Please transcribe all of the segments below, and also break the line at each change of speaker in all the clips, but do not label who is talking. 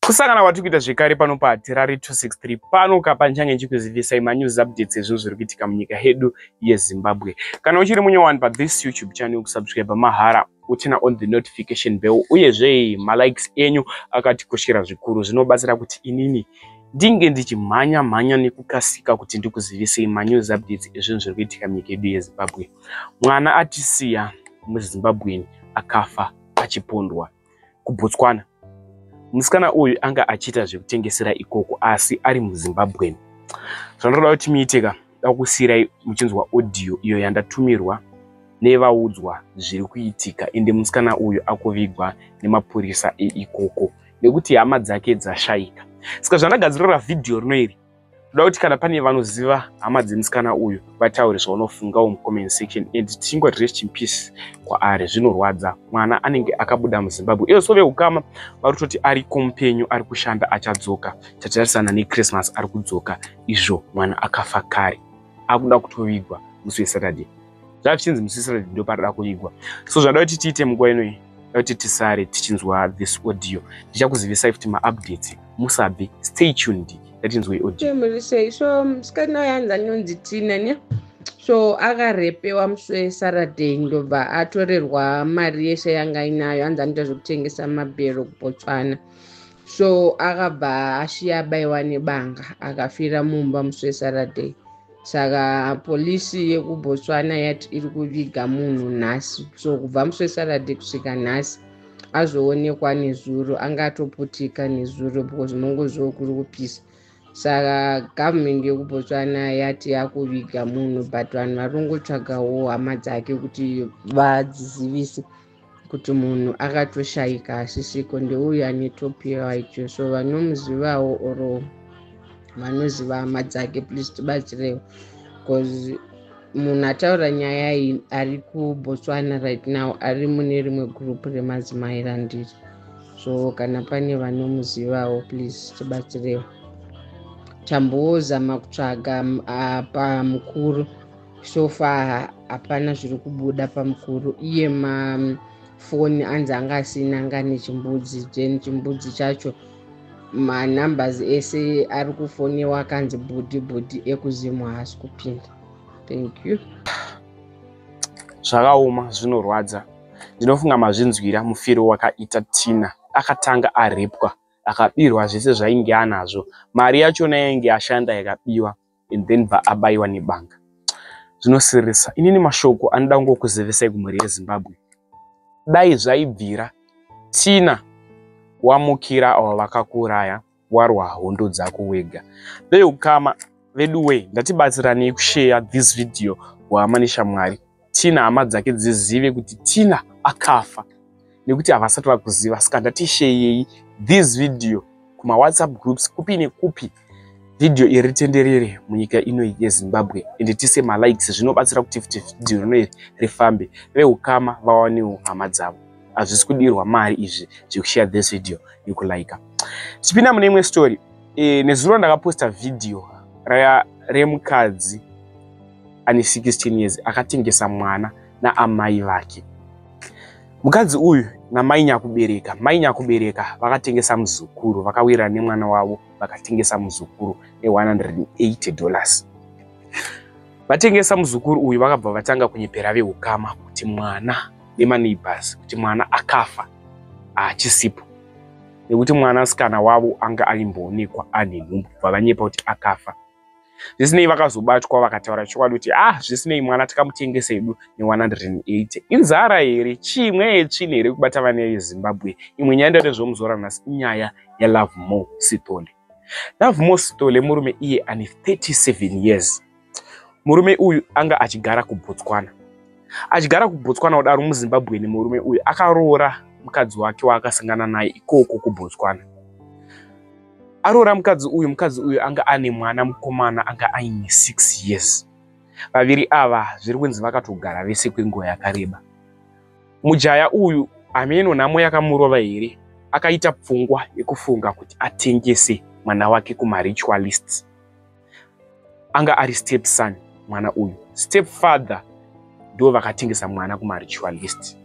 Kusangana kwatiri kuita zvekare pano paHatirari 263 pano kapa ndichange ndichikuzivisai manews updates ezvinhu zviri kuitika munyika yedu yeZimbabwe. Kana uchiri munyowani pathis YouTube channel, kusubscribe mahara, uturn on the notification bell, uyezve malikes enyu akatikoshera zvikuru. Zvinobatsira kuti inini ndinge ndichimhanya mhanya nekukasika kuti ndikuzivisei manews updates ezvinhu zviri kuitika munyika yedu yeZimbabwe. Mwana atisiya muZimbabweni akafa achipondwa kuBotswana. Musikana uyu anga achiita zvekutengesera ikoko, asi ari muZimbabweni. Zvandinoda kuti muite ka, da kusiyirai muchinzwa audio iyo yandatumirwa nevaudzwa zviri kuitika. Ende musikana uyu akuvigwa nemapurisa eikoko nekuti hama dzake dzashayika. Saka zvandagadzirira vhidhiyo rino iri, toda kuti kana pane vanoziva hama dzemusikana uyu vataure zvaunofungawo mucomment section, and tichingoti rest in peace kwaari. Zvinorwadza, mwana anenge akabuda muZimbabwe iyo. So veukama vari kutoti ariko mupenyu, ari kushanda, achadzoka. Tatarisana neChristmas ari kudzoka. Izvo mwana akafa kare, akuda kutovigwa musi weSaturday. Zvava zvichinzi musi weSaturday ndo parida kuvigwa. So zvada kuti tiite munguva inoyi, da kuti tisare tichinzwa this audio. Ndichakuzivisai futi maupdates. Musabve, stay tuned. Ngatinzwe audio.
Muri sei? So musikana uyu anzi anonzi Tina ne. So akarepewa musi weSaturday, ndobva atorerwa mari yese yanga inayo. Anzi anoita zvekutengesa mabhero kuBotswana. So akabva ashiya abayiwa nebanga, akafira mumba musi weSaturday. Saka polisi yekuBotswana yati iri kuviga munhu nhasi. So kubva musi weSaturday kusvika nhasi, azoonekwa nezuro. Anga atoputika nezuro because mongozivo kuri kupisa. Saka gavhumendi yekuBotswana yati yakuviga munhu, but vanhu vari kungotsvagawo hama dzake kuti vadzizivise kuti munhu akatoshayika, asisiko. Ndeuyu ane top yewhite. So vanomuzivawo or vanoziva hama dzake, please tibatsirewo, because munhu ataura nyaya iyi ari kuBotswana right now, ari mune rimwe gurupu remadzimai randiri. So kana pane vanomuzivawo, please tibatsirewo. Tambozama kutsvaga pamukuru, so far hapana zviri kubuda pamukuru. Iye mafoni anzi anga asina, anga nechimbudzi. Then chimbudzi chacho, manumbers ese ari kufoniwa akanzi bhudhi bhudhi ekuzimu, haasi kupinda. Thank you.
Zvakaoma, zvinorwadza. Ndinofunga mazvinzwira mufiro wakaita Tina. Akatanga arepwa, akabirwa zvese zvainge anazvo, mari yachona yainge ashanda yakabiwa, and then bva abayiwa nebanga. Zvinosiririsa. Inini mashoko anoda kungokuzivisai kumhuri yeZimbabwe, dai zvaibvira, Tina, wamukira avo vakakuuraya, warwa hondo dzako wega. Veukama vedu wei, ndatibatsiranei kusheya this video kuhama neshamwari. Tina, hama dzake dzizive kuti Tina akafa, nekuti havasati vakuziva. Saka ndatisheyei this video kumawhatsapp groups, kupi nekupi. Vhidhiyo iri ritenderere munyika ino yeZimbabwe, ende tise malikes. Zvinobatsira kuti futi vhidhiyo rino iri rifambe, veukama vawanewo hama dzavo. Hazvisi kudirwa mari izvi zvekushare this video nekulaika. Tichipinda mune imwe story, nezuro ndakaposta vhidhiyo remukadzi ane 16 years akatengesa mwana naamai vake. Mukadzi uyu namai nyakubereka, mai nyakubereka vakatengesa muzukuru. Vakawirana nemwana wavo, vakatengesa muzukuru ne$180. Vatengesa muzukuru uyu, vakabva vatanga kunyepera veukama kuti mwana, nemaneighbors, kuti mwana akafa, haachisipo, nekuti mwanasikana wavo anga aimboonekwa ane nhumbu. Bva vanyepa kuti akafa. Zvisinei, vakazobatwa, vakataura chokwadi kuti, ah, zvisinei, mwana takamutengesa edu ne180. Inzara here? Chimwe yetsvina here kubata vana veZimbabwe? Imwe nyaya ndatezvomuzora nhasi inyaya yaLovemore Sithole. Lovemore Sithole murume iye ane 37 years. Murume uyu anga achigara kuBotswana. Achigara kuBotswana kudaro, muZimbabweni murume uyu akaroora mukadzi wake waakasangana naye ikoko kuBotswana. Aroora mukadzi uyu, mukadzi uyu anga ane mwana mukomana anga aine 6 years. Vaviri ava zviri kunzi vakatogara vese kwenguva yakareba. Mujaya uyu, hameno nhamo yakamurova here, akaita pfungwa yekufunga kuti atengese mwana wake kumaritualists. Anga ari step son mwana uyu. Step father ndo vakatengesa mwana kumaritualist.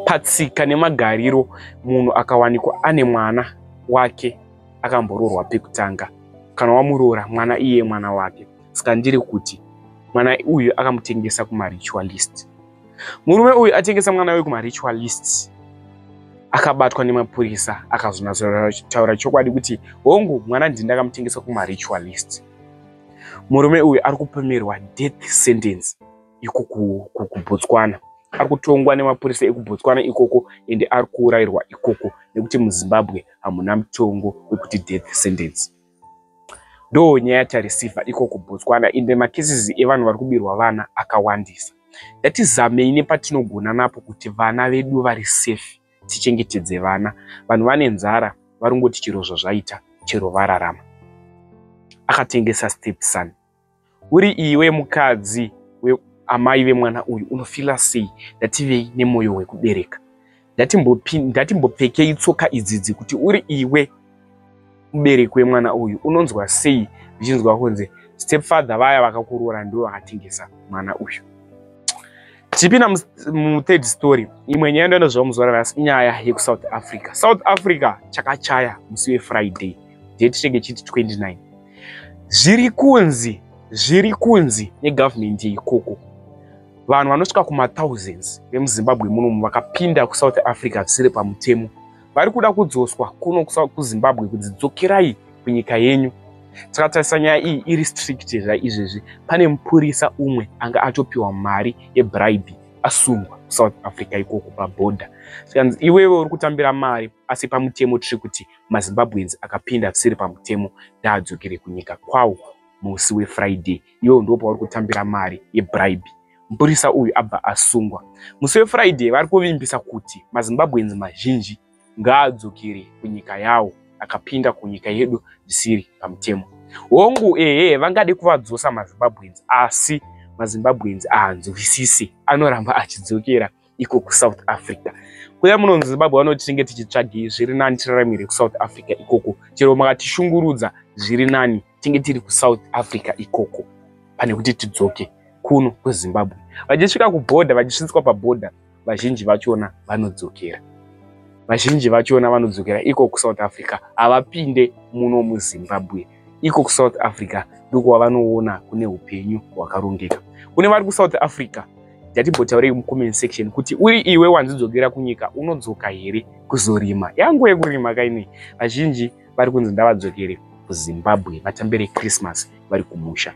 Patsika nemagariro, munhu akawanikwa ane mwana wake akamboroorwa pekutanga. Kana wamuroora mwana iye mwana wake. Saka ndiri kuti mwana uyu akamutengesa kumaritualist. Murume uyu atengesa mwana uyu kumaritualist akabatwa nemapurisa, akazonatsotaura chokwadi kuti hongu, mwana ndini ndakamutengesa kumaritualist. Murume uyu ari kupomerwa death sentence iko kuBotswana. Ari kutongwa nemapurisa ekuBotswana ikoko, ende ari kuurayirwa ikoko nekuti muZimbabwe hamuna mutongo wekuti death sentence. Ndo nyaya yatareceiva iko kuBotswana. Ende macases evanhu vari kubirwa vana akawandisa. Ngatizamei nepatinogona napo kuti vana vedu vari safe, tichengetedze vana. Vanhu vane nzara, vari ngoti chero zvazvaita, chero vararama. Akatengesa stepson. Uri iwe mukadzi, amai vemwana uyu, unofeela sei? Ngativei nemwoyo wekubereka. Ngatimbopfekei tsoka idzidzi kuti uri iwe mubereki wemwana uyu, unonzwa sei uchinzwa kunzi stepfather vaya vakakuroora ndivo vakatengesa mwana uyu? Tichipinda muthird story, imwe nyaya ndoenda muzuva ranhasi inyaya yekuSouth Africa. South Africa chakachaya musi weFriday, date chinenge chiti 29. Zviri kunzi negovernment yeikoko, vanhu vanosvika kumathousands vemuZimbabwe munomu vakapinda kuSouth Africa zvisiri pamutemo vari kuda kudzoswa kuno kuZimbabwe, kunzi dzokerai kunyika yenyu. Takatarisa nyaya iyi iri strict zvaizvezvi. Pane mupurisa umwe anga atopiwa mari yebribe, asungwa kuSouth Africa ikoko pabhodha. Tikanzi iwewe uri kutambira mari, asi pamutemo tiri kuti maZimbabweans akapinda zvisiri pamutemo ndaadzokere kunyika kwawo musi weFriday. Iwewe ndo pauri kutambira mari yebribe. Mupurisa uyu abva asungwa musi weFriday. Vari kuvimbisa kuti maZimbabweans mazhinji ngaadzokere kunyika yawo akapinda kunyika yedu zvisiri pamutemo. Hongu, ehe, vangade kuvadzosa maZimbabweans, asi maZimbabweans haanzwisisi, anoramba achidzokera iko kuSouth Africa. Kuya muno muZimbabwe vanoti tinenge tichitsvagei? Zviri nani tiraramire kuSouth Africa ikoko. Chero makatishungurudza, zviri nani tinge tiri kuSouth Africa ikoko pane kuti tidzoke kuno kuZimbabwe. Vachisvika kubhodha, vachisvitswa pabhodha, vazhinji vachona vanodzokera. Vazhinji vachona vanodzokera iko kuSouth Africa, havapinde muno muZimbabwe. Iko kuSouth Africa ndokwavanoona kune upenyu hwakarongeka. Kune vari kuSouth Africa, ngatimbotaurei mucomment section kuti uri iwe wanzidzokera kunyika, unodzoka here kuzorima? Yangu yekurima kainei. Vazhinji vari kunzi ndavadzokere kuZimbabwe vatambire Christmas vari kumusha.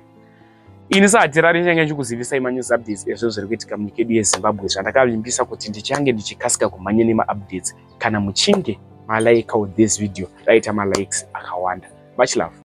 Ini saHatirari ndichange ndichikuzivisai manews updates ezvo zviri kuitika munyika yedu yeZimbabwe, zvandakavimbisa kuti ndichange ndichikasika kumhanya nemaupdates. Kana muchinge malikawo this video, raita malikes akawanda. Much love.